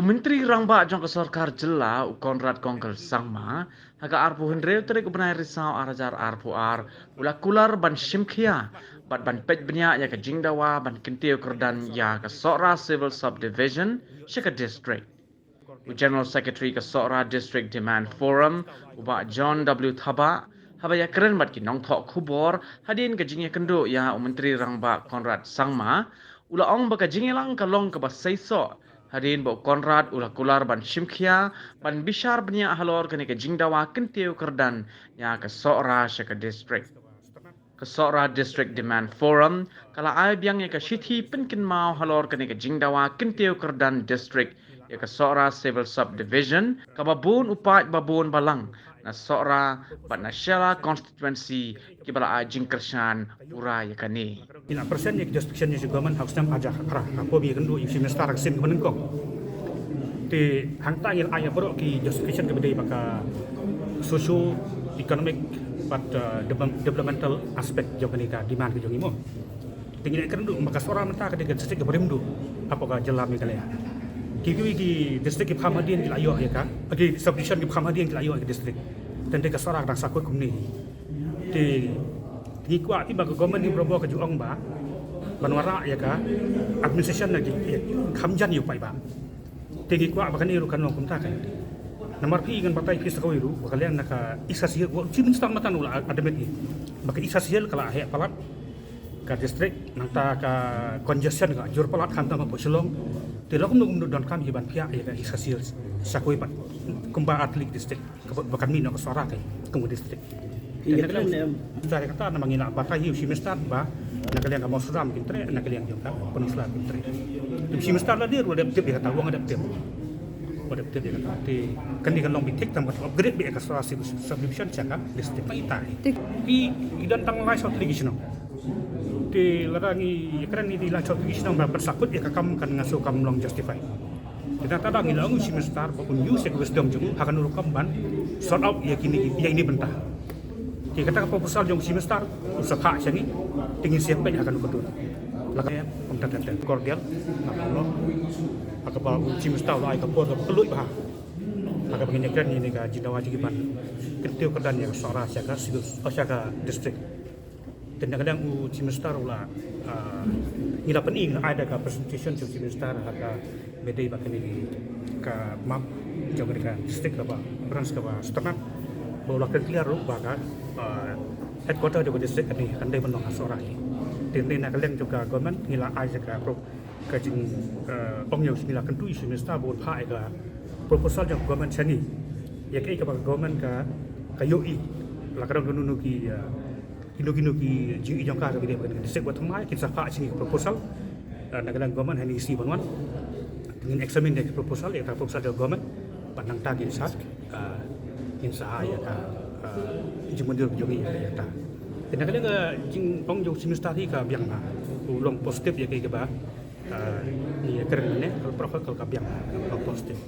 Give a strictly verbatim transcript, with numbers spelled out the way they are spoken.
Myntri Rangbah jong ka Sorkar Jylla, u Conrad Kongkal Sangma, ha ka arphew hynriew tarik u bnai Risaw ar hajar arphew ar, u la kular ban shimkhia bad ban peit bniah ïa ka jingdawa ban kyntiew kyrdan ïa ka Sohra Civil Subdivision sha ka District. U General Secretary ka Sohra District Demand Forum, u Bah John W Thabah, haba ïakren bad ki nongthoh khubor hadien ka jingïakynduh ïa u Myntri Rangbah Conrad Sangma, u la ong ba ka jingïalang ka long kaba seisoh hadien ba u Conrad u la kular ban shimkhia ban bishar bniah halor kane ka jingdawa kyntiew kyrdan ïa ka Sohra sha ka District. Ka Sohra District Demand Forum ka la ai biang ïa ka shithi pynkynmaw halor kane ka jingdawa kyntiew kyrdan District ïa ka Sohra Civil Subdivision, kaba bun u paid ba bun balang na Sohra bad na Shella Constituency kiba la ai jingkyrshan pura ïa kane. Ina persen ïa ki justification ïa ka government ha u snem ar hajar arphew ar, ha ka por ba ïakynduh ïa u Chief Minister ha ka sien kaba nyngkong. Te hangta ngi la ai ïa baroh ki justification kiba dei ba ka socio economic bad, uh, develop-, developmental aspect jong kane ka demand ka jong ngi mo. Te ngi la ïakynduh ba ka Sohra mynta ka dei ka district kaba rim duh hapoh ka jylla Meghalaya. Ki, ki, ki district kiba kham hadien ki la ïoh ïa ka, ki subdivision kiba kham hadien ki la ïoh ïa ka district. Te ka Sohra ka dang sa kut kumne. Te ngi kwah phi ba ka government ni bro ka ju ong ba ban wanrah ïa ka administration na ki, ïa, kham jan ïa u paidbah. Te ngi kwah ba kane ruh kan long kumta kan. Namar phi ngan batai phi sa kawei ruh ba ka liang na ka East Khasi Hills, u Chief Minister mynta u la admit hi ba ka East Khasi Hills ka la heh palat ka district, nangta ka congestion ka jur palat khamtam hapoh Shillong. Te la kumno kumno donkam hi ban phiah ïa ka East Khasi Hills sa kawei pat kumba artylli ki district. Kaba, ba kan mih na ka Sohra kai kum ka district. Te na ka liang, em, sa kata namar ngi la batai hi u Chief Minister ba na ka liang ka Mawshynrut kin treh, na ka liang jong ka Peninsula kin treh. Te u Chief Minister la dei ruh u dep tip ïa kata, u ong u dep tip. U dep tip ïa kata. Te kane kan long beit thik tam ka upgrade beit ïa ka Sohra Sub-, Subdivision sha ka district. Ita hi. Te i, i don tang lai saw tylli ki shnong. Te lada ngi ïakren ngi dei lai saw tylli ki shnong ba pynsakut ïa ka kam kan nga sngew kam long justify. Te nangta da ngi la ong u Chief Minister ba un use ïa ka wisdom jong u ha kano rukom ban sort out ïa kine, ïa ine bynta. Te kata ka proposal jong u Chief Minister un sa phah sha ngi, te ngin sa ïa peit ha kano ka dur. La ka kum ta tenten cordial na ka long ha kaba u Chief Minister u la ai ka por kaba kylluid bha ha kaba ngin ïakren ïa kane ka jingdawa jong ngi ban kyntiew kyrdan ïa ka Sohra sha ka civil, sha ka district. Te na ka liang u Chief Minister u la, ah, ngi la pyni, ngi la ai da ka presentation jong u Chief Minister ha kaba dei ba kane ka map jong kane ka district kaba branch kaba sngewtynnat, ba u la kren clear ruh ba ka, ah, headquarter jong ka district kane kan dei ban long ha Sohra hi. Te na ka liang jong ka government ngi la ai da ka pro-, ka jing, eh, ong ïa u, ngi la kyntu ïa u Chief Minister ba un phah ïa ka proposal jong ka government sha ngi ïa kaei kaba ka government ka, ka ïohi, la ka don kano kano ki, eh, kino kino ki jingïohi jong ka kaba dei ba kane ka district, wat thymmai kin sa phah sha ngi ka proposal. Eh, na ka liang government ha kine ki sngi ban wan ngin examine ïa ka proposal, ïa ka proposal jong ka government. Bad nangta ngin sa, eh, ngin sa ai ïa ka, eh, jingmynjur jong ngi ïa kata. Te na ka liang ka jingong jong u Chief Minister hi ka biang bha, u long positive ïa kaei kaba, eh, ngi ïakren mynne, ka la pyrkhat ka la biang, ka la positive.